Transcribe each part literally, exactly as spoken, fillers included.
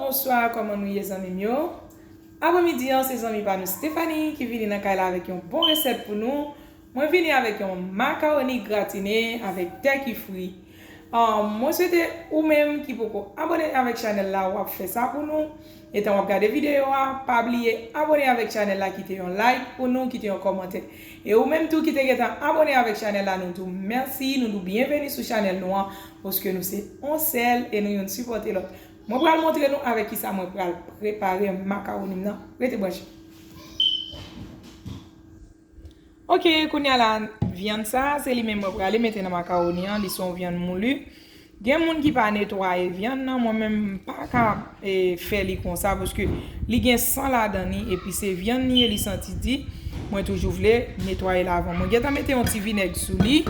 Bonswa, kòman nou ye, zanmi m yo? Apremidi an, se zanmi pa nou Stephanie ki vini nan kay la avèk yon bon resèt pou nou. Mwen vini avèk yon makawoni gratine avèk tè ki fri. Ah, mwen swete ou menm ki poko abòne avèk chanèl la, w ap fè sa pou nou. Etan w ap gade videyo a, pa bliye abòne avèk chanèl la, kite yon like pou nou, kite yon kòmantè. E ou menm tou ki te gentan abòne avèk chanèl la, nou di w mèsi, nou di w byenveni sou chanèl nou an, paske nou se yon sèl e nou youn sipòte lòt. Mwen pral montre nou avèk kisa mwen pral prepare makawoni m nan. Rete branche. Ok, kounye a la, vyann sa, se li menm mwen prale mete nan makawoni an, li se yon vyann mouli. Gen moun ki pa netwaye vyann nan, mwen menm m pa ka, e, fè li konsa, paske li gen san ladan li, epi se vyann li ye, li santi di. Mwen toujou vle netwaye l avan. Mwen gentan mete yon ti vinèg sou li,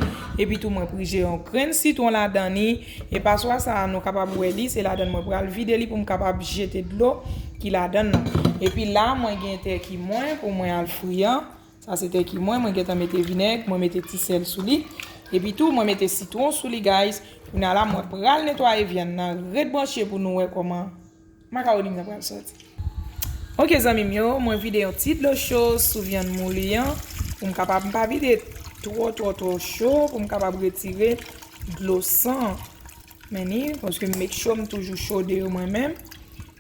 epi tou mwen prije yon grenn sitwon ladan li, e paswa sa a, nou kapab wè li, se ladan mwen pral vide li pou m kapab jete dlo ki ladan nan. Epi la, mwen gen tèki mwen pou mwen al fri an. Sa se tèki mwen, mwen gentan mete vinèg, mwen mete ti sèl sou li. Epi tou, mwen mete sitwon sou li, guys. Kounye a la, mwen pral netwaye vyann nan. Ret branche pou nou wè kòman makawoni m nan pral sòti. Ok, zanmi m yo, mwen vide yon ti dlo cho sou vyann mouli an. Pou m kapab, m pa vide twò, twò, twò cho, pou m kapab retire dlo san an. Men ni, paske m make sure m toujou chode yo mwen menm.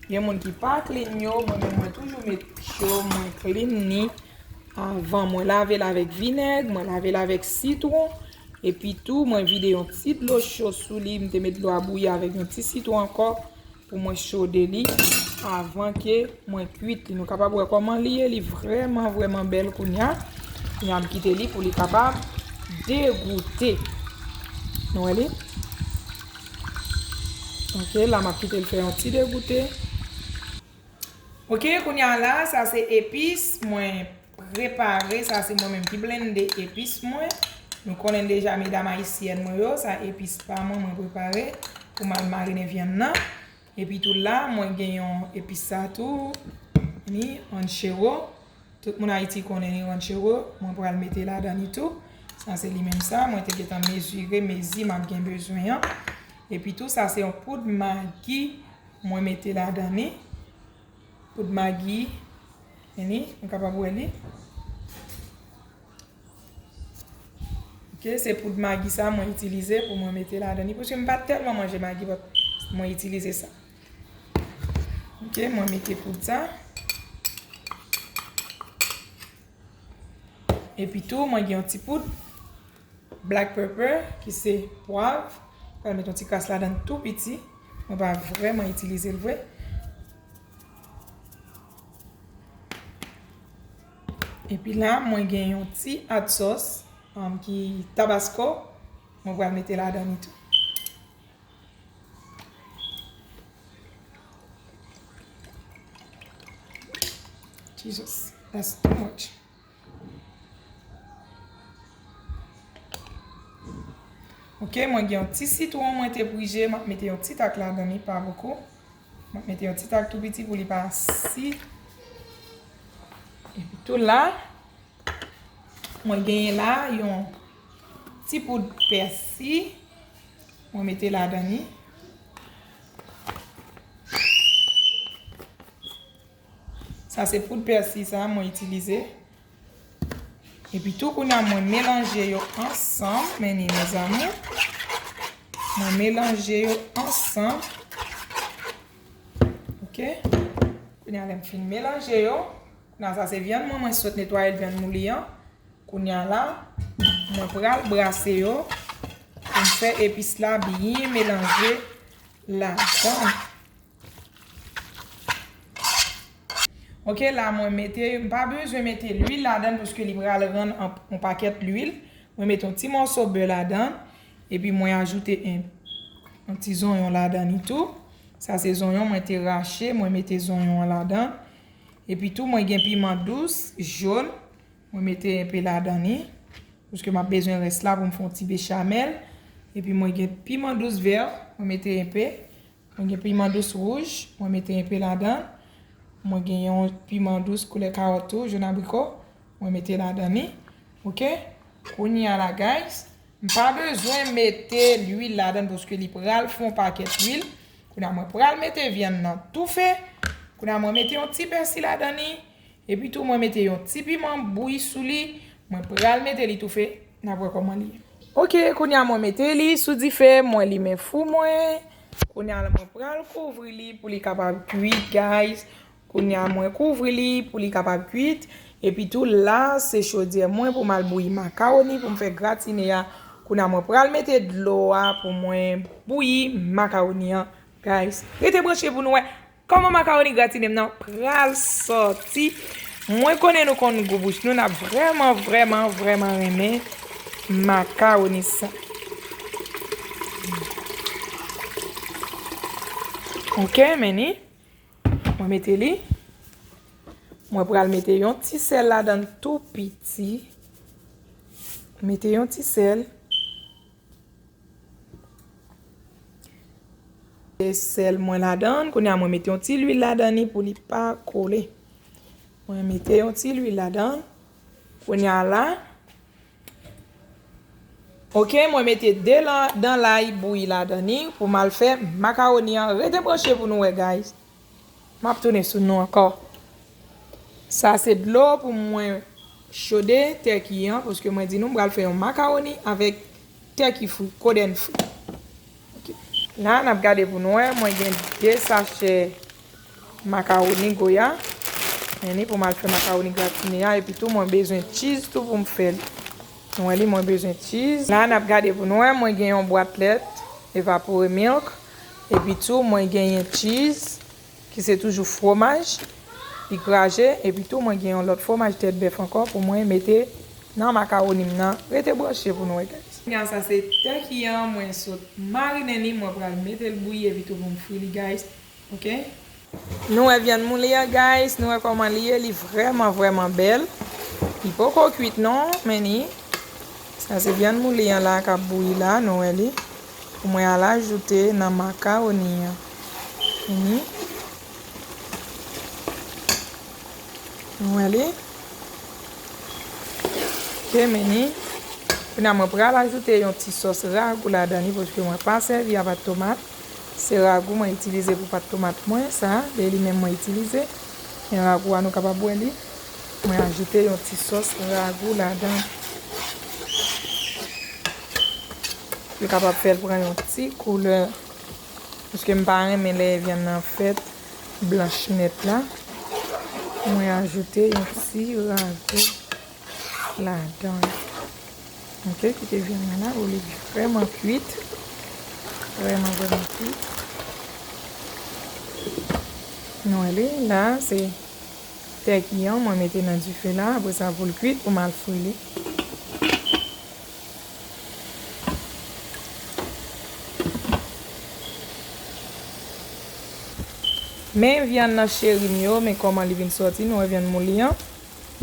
Gen moun ki pa clean yo, mwen menm mwen toujou make sure mwen clean ni avan. Mwen lave l avèk vinèg, mwen lave l avèk sitwon, epi tou mwen vide yon ti dlo cho sou li, m te met dlo a bouyi avèk yon ti sitwon ankò pou mwen chode li avan ke mwen kuit li. Nou kapab wè kòman li ye, li vrèman, vrèman bèl kounye a. Kounye a m kite li pou li kapab degoute. Nou wè li? Ok, la m ap kite l fè yon ti degoute. Ok, kounye a la, sa se epis mwen prepare. Sa se mwen menm ki blende epis mwen. Nou konnen deja, medam ayisyèn mwen yo, sa epis pa mwen, mwen prepare pou m al marinen vyann nan. Epi tou la, mwen gen yon epis sa tou, ni ranchero. Tout moun Ayiti konnen ni ranchero, mwen pral mete ladan li tou. Sa se li menm sa, mwen te gentan mezire mezi m ap gen bezwen an. Epi tou, sa se yon poud magi mwen mete ladan li. Poud magi, ni, nou kapab wè li. Ok, se poud magi sa mwen itilize pou mwen mete ladan li, paske m pa tèlman manje magi, but mwen itilize sa. Ok, mwen mete poud sa. Epi tou, mwen gen yon ti poud black pepper, ki se pwav. Mwen mete yon ti kras ladan tou piti. Mwen pa vrèman itilize l vre. Epi la, mwen gen yon ti hot sauce, um, ki tabasco. Mwen pral mete ladan li tou. Jesus, that's too much. Ok, mwen gen yon ti sitwon mwen te prije, m ap mete yon ti tak ladan li, pa bokou. M ap mete yon ti tak tou piti pou li pa si. Epi tou la, mwen genyen la yon ti poud pèsi. Mwen mete ladan li. Sa se poud pèsi sa mwen itilize. Epi tou kounye a mwen melanje yo ansanm, men ni mezanmi. Mwen melanje yo ansanm. Ok. Kounye a lè m fin melanje yo, kounye a sa se vyann mwen, mwen sot netwaye l, vyann mouli an. Kounye a la, mwen pral brase yo pou m fè epis la byen melanje ladan. Ok, la mwen mete, m pa bezwen mete lwil ladan paske li pral rann an, yon pakèt lwil. Mwen mete yon ti mòso bè ladan, epi mwen ajoute en, yon ti zonyon ladan li tou. Sa se zonyon mwen te rache, mwen mete zonyon an ladan. Epi tou mwen gen piman dous, jòn, mwen mete enpe ladan li. Paske m ap bezwen rès la pou m fè yon ti bechamel. Epi mwen gen piman dous vè, mwen mete enpe. Mwen gen piman dous wouj, mwen mete enpe ladan. Mwen gen yon piman dous koulè kawòt tou, jòn abriko, mwen mete ladan li. Ok? Kounye a la, guys, m pa bezwen mete lwil ladan paske li pral fè yon pakèt lwil. Kounye a mwen pral mete vyann nan toufe. Kounye a mwen mete yon ti pèsi ladan li. Epi tou mwen mete yon ti piman bouyi sou li. Mwen pral mete li toufe. N ap wè kòman li ye. Ok, kounye a mwen mete li sou dife, mwen limen fou mwen. Kounye a mwen pral kouvri li pou li kapab kuit, guys. Kounye a mwen kouvri li pou li kapab kuit. Epi tou la, se chodyè mwen pou m al bouyi makawoni pou m fè gratine a. Kounye a mwen pral mete dlo a pou mwen bouyi makawoni an, guys. Rete branche pou nou wè kòman makawoni gratine m nan pral sòti. Mwen konnen nou konn gou bouch nou, n ap vrèman, vrèman, vrèman renmen makawoni sa. Ok, men ni. Mwen mete li. Mwen pral mete yon ti sèl ladan l tou piti. Mete yon ti sèl. E sèl mwen ladan l. Kounye a mwen mete yon ti lwil ladan li pou li pa kole. Mwen mete yon ti lwil ladan l. Kounye a la, ok, mwen mete de la, dan lay bouyi ladan li pou m al fè makawoni an. Rete branche pou nou wè, guys. M ap tounen sou nou ankò. Sa se dlo pou mwen chode tèki an, paske mwen di nou m pral fè yon makawoni avèk tèki fri, kodenn fri. Ok. La, n ap gade pou nou wè, mwen gen de sachè makawoni Goya. Men ni pou m al fè makawoni gratine a, epi tou mwen bezwen cheese tou pou m fè l. Nou wè li, mwen bezwen cheese. La, n ap gade pou nou wè, mwen gen yon bwat lèt evapore milk, epi tou mwen genyen cheese, ki se toujou fwomaj, li kraje, epi tou mwen gen yon lòt fwomaj tèt bèf ankò pou mwen mete nan makawoni m nan. Rete branche pou nou wè, guys. Kounye a sa se tèki an, mwen sot marinen li, mwen pral mete l bouyi, epi tou pou m fri li, guys. Ok? Nou wè vyann moule an, guys, nou wè kòman li ye, li vrèman, vrèman bèl. Li poko kuit non, men ni. Sa se vyann moule an la k ap bouyi la, nou wè li. Pou mwen al ajoute nan makawoni an. Men ni. Nou wè li. Ok, men ni. Kounye a mwen pral ajoute yon ti sòs ragou ladan li, paske mwen pa sèvi a pat tomat. Se ragou mwen itilize pou pat tomat mwen, sa, se li menm mwen itilize. Men ragou a nou kapab wè li. Mwen ajoute yon ti sòs ragou ladan. Li kapab fè l pran yon ti koulè. Paske m pa renmen lè vyann nan fèt blanch nèt la. Mwen ajoute yon ti ragou ladan. Ok, kite vyann nan la, pou li vrèman kuit. Vrèman, vrèman kuit. Nou wè li, la, se tèki an, mwen mete nan dife la, apre sa pou l kuit, pou m al fri li. Men vyann nan cheri m yo, men kòman li vin sòti, nou wè vyann moule an.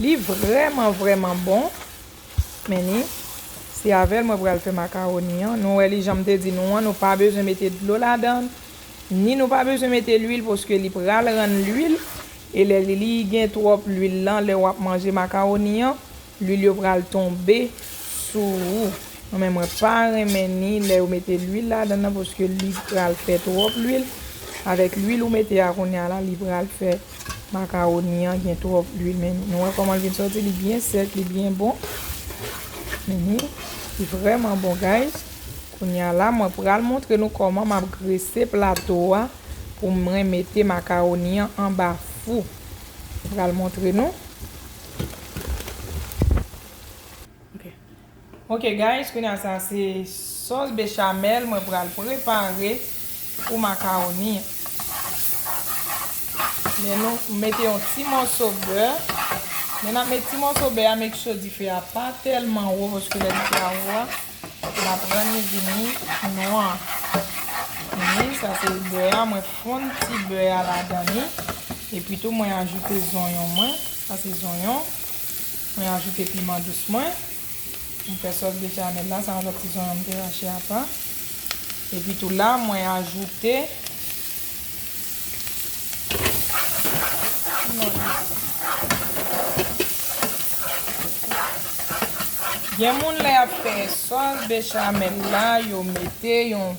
Li vrèman, vrèman bon. Men ni, se avè l mwen pral fè makawoni an. Nou wè li, jan m te di nou an, nou pa bezwen mete dlo ladan l. Ni nou pa bezwen mete lwil, paske li pral rann lwil. E lè li, li gen twòp lwil lan, lè w ap manje makawoni an, lwil yo pral tonbe sou ou. Mwen menm, mwen pa renmen ni lè yo mete lwil ladan nan, paske li pral fè twòp lwil. Avèk lwil ou mete a kounye a la, li pral fè makawoni an gen twòp lwil. Men nou wè kòman l vin sòti, li byen sèk, li byen bon. Mhm. Li vrèman bon, guys. Kounye a la, mwen pral montre nou kòman m ap grese plato a pou mwen mete makawoni an anba fou. Mwen pral montre nou. Ok. Ok, guys, kounye a sa se sòs bechamèl mwen pral prepare pou makawoni an. Men nou mete yon ti mòso bè. Men n ap met ti mòso bè a, make sure dife a pa tèlman wo, paske lè dife a wo a, l ap rann li vini nwa. Men sa se bè a, mwen fonn ti bè a ladan li. Epi tou, mwen ajoute zonyon mwen. Sa se zonyon. Mwen ajoute piman dous mwen. Pou m fè sòs bechamèl la, sa yon lòt ti zonyon m te rache apa. Epi tou la, mwen ajoute piman dous. Gen moun lè y ap fè sòs bechamèl la, yo mete yon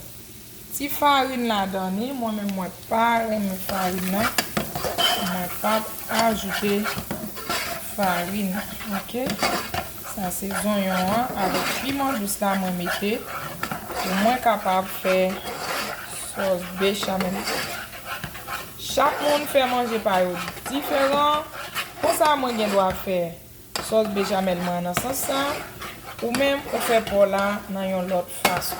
Ti farin ladan li, mwen menm mwen pa renmen farin nan. Mwen p ap ajoute farin, ok? Sa se zonyon an avèk piman dous la mwen mete pou mwen kapab fè sòs bechamel. Chak moun fè manje pa yo diferan. Konsa mwen gen dwa fè sòs bechamel mwen nan sans sa. Ou menm ou fè pa w la nan yon lòt fason.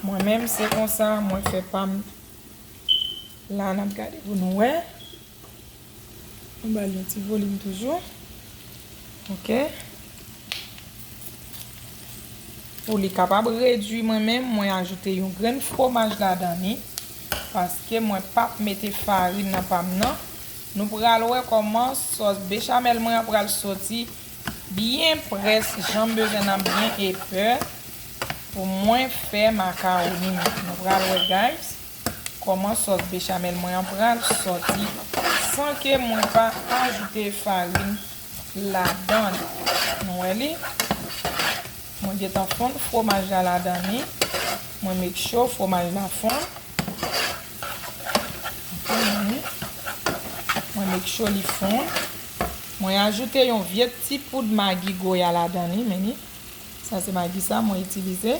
Mwen menm se konsa mwen fè pa m. La n ap gade pou nou wè. Mwen ba l yon ti volim toujou. Ok. Pou li kapab redui, mwen menm mwen ajoute yon grenn fwomaj ladan li. Paske mwen p ap mete farin nan pa m nan. Nou pral wè kòman sòs bechamel mwen an pral soti byen près, jan m bezwen nan byen epè pou mwen fè makawoni mwen. Nou pral wè, guys, kòman sòs bechamel mwen an pral sòti san ke mwen pa ajoute farin ladan li. Nou wè li? Mwen gentan fonn fwomaj la ladan li. Mwen make sure fwomaj la fonn. Mwen make sure li fonn. Mwen ajoute yon vye ti poud magi Goya ladan li, men li. Sa se magi sa mwen itilize.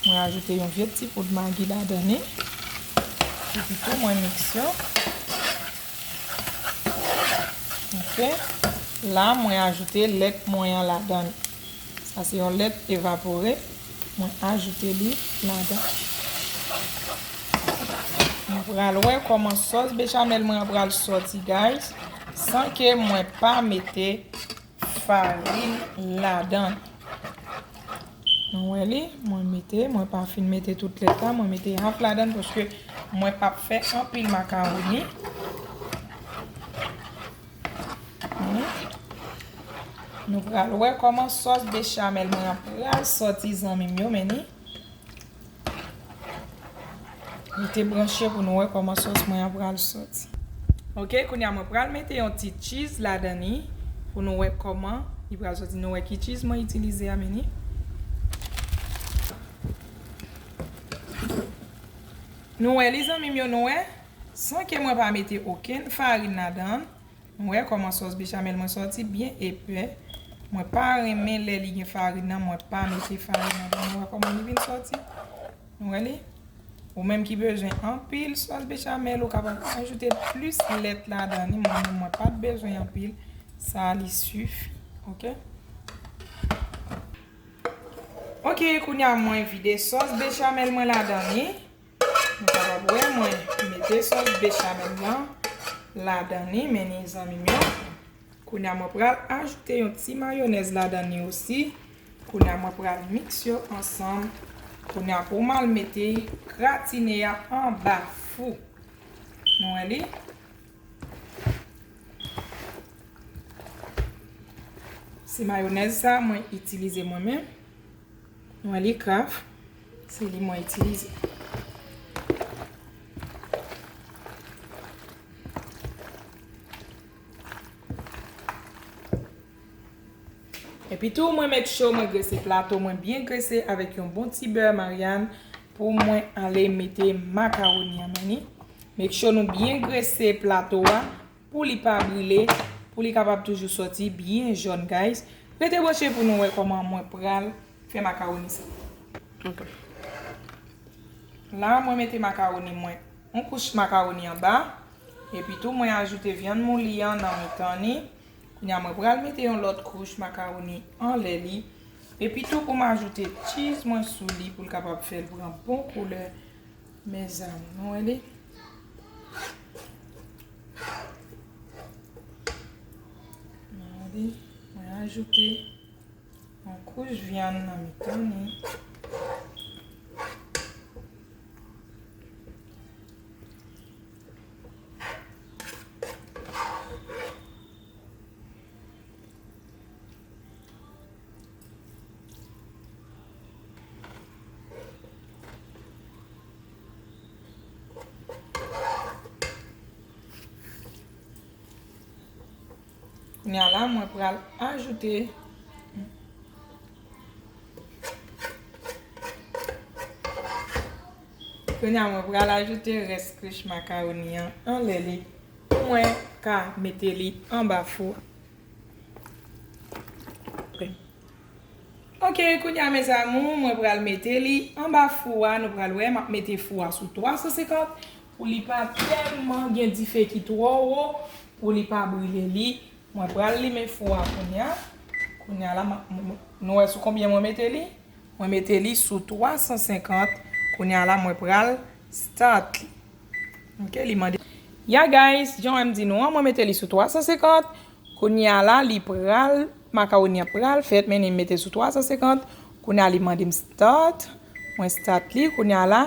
Mwen ajoute yon vye ti poud magi ladan li. Epi tou mwen miks yo. Ok. La mwen ajoute lèt mwen an ladan li. Sa se yon lèt evapore. Mwen ajoute li ladan. Nou pral wè kòman sòs bechamel mwen an pral sòti, guys, san ke mwen pa mete farin ladan. Nou wè li, mwen mete, mwen pa fin mete tout lèt la, mwen mete half ladan paske mwen p ap fè anpil makawoni. Hmm. Nou pral wè kòman sòs bechamel mwen an pral sòti, zanmi m yo, men ni. Rete branche pou nou wè kòman sòs mwen an pral sòti. Ok, kounye a mwen pral mete yon ti cheese ladan li pou nou wè kòman li pral sòti. Nou wè ki cheese mwen itilize a, men ni. Nou wè li, zanmi m yo, nou wè? San ke mwen pa mete okenn farin ladan. Nou wè kòman sòs bechamel mwen sòti byen epè. Mwen pa renmen lè li gen farin nan, mwen pa mete farin nan. Nou wè kòman li vin sòti? Nou wè li? Ou menm ki bezwen anpil sòs bechamel, ou kapab ajoute plis lèt ladan li. Mwen menm, mwen pa t bezwen anpil. Sa li sifi. Ok? Ok, kounye a mwen vide sòs bechamel mwen ladan li. Nou kapab wè mwen mete sòs bechamel lan ladan li, men ni, zanmi m yo. Kounye a mwen pral ajoute yon ti mayonèz ladan li osi. Kounye a mwen pral miks yo ansanm. Kounye a pou m al mete gratine a anba fou. Nou wè li? Se mayonèz sa mwen itilize mwen menm. Nou wè li Kraft. Se li mwen itilize. Epi tou, mwen make sure mwen grese plato mwen byen grese avèk yon bon ti bè Maryàn pou mwen ale mete makawoni an, men ni. Make sure nou byen grese plato a pou li pa brile, pou li kapab toujou sòti byen jòn, guys. Rete branche pou nou wè kòman mwen pral fè makawoni sa. Ok. La, mwen mete makawoni mwen, yon kouch makawoni anba. Epi tou, mwen ajoute vyann mouli an nan mitan li. Kounye a, mwen pral mete yon lòt kouch makawoni anlè li. Epi tou, pou m ajoute cheese mwen sou li pou l kapab fè l pran bon koulè. Mezanmi, nou wè li? Nou wè li? Mwen ajoute yon kouch vyann nan mitan li. Kounye a la, mwen pral ajoute. Mwen Kounye a mwen pral ajoute rès krèch makawoni an anlè li pou mwen ka mete li anba fou. Ok, kounye a mes amours, mwen pral mete li anba fou a. Nou pral wè, m ap mete fou a sou twa san senkant pou li pa tèlman gen dife ki twò wo, pou li pa brile li. Mwen pral limen fou a kounye a. Kounye a la, m ap- m- m- nou wè sou konbyen mwen mete li? Mwen mete li sou twa san senkant. Kounye a la, mwen pral start li. Ok, li mande. Ya guys, jan w wè m di nou an, mwen mete li sou twa san senkant. Kounye a la, li pral, makawoni an pral fèt, men li mete sou twa san senkant. Kounye a, li mande m start. Mwen start li. Kounye a la,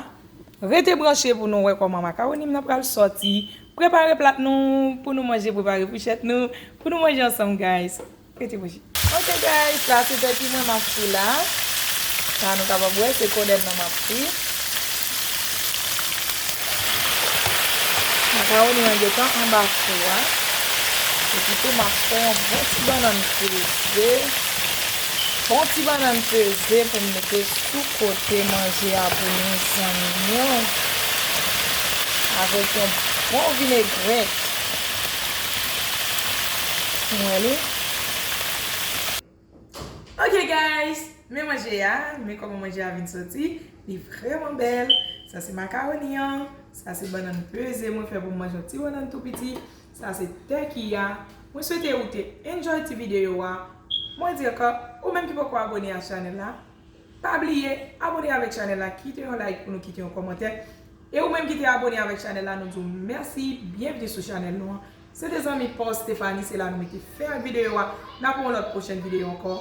rete branche pou nou wè kòman makawoni m nan pral sòti. Prepare plat nou pou nou manje, prepare fouchèt nou pou nou manje ansanm, guys. Rete branche. Ok, guys, sa se tèti mwen m ap fri la. Sa nou kapab wè, se kodèn nan m ap fri. Makawoni an gentan anba fou a. Epi tou, m ap fè yon bon ti bannann peze. Bon ti bannann peze pou m mete sou kote manje a pou nou, zanmi yo. Avèk yon bon vinegrèt. Ou wè li? Ok, guys, men manje a, men kòman manje a vin soti. Li vrèman bèl. Sa se makawoni an. Sa se bannann peze mwen fè pou m manje, yon ti bannann tou piti. Sa se tèki a. Mwen swete ou te enjoy ti videyo a. Mwen di ankò, ou menm ki poko abone a chanèl la, pa bliye abone avèk chanèl la, kite yon like pou nou, kite yon kòmantè. E ou menm ki te abone avèk chanèl la, nou di w mèsi, byenvni sou chanèl nou an. Se te zanmi pa w Stephanie, se la nou mete fen ak videyo a. N ap wè yon lòt pwochèn videyo ankò.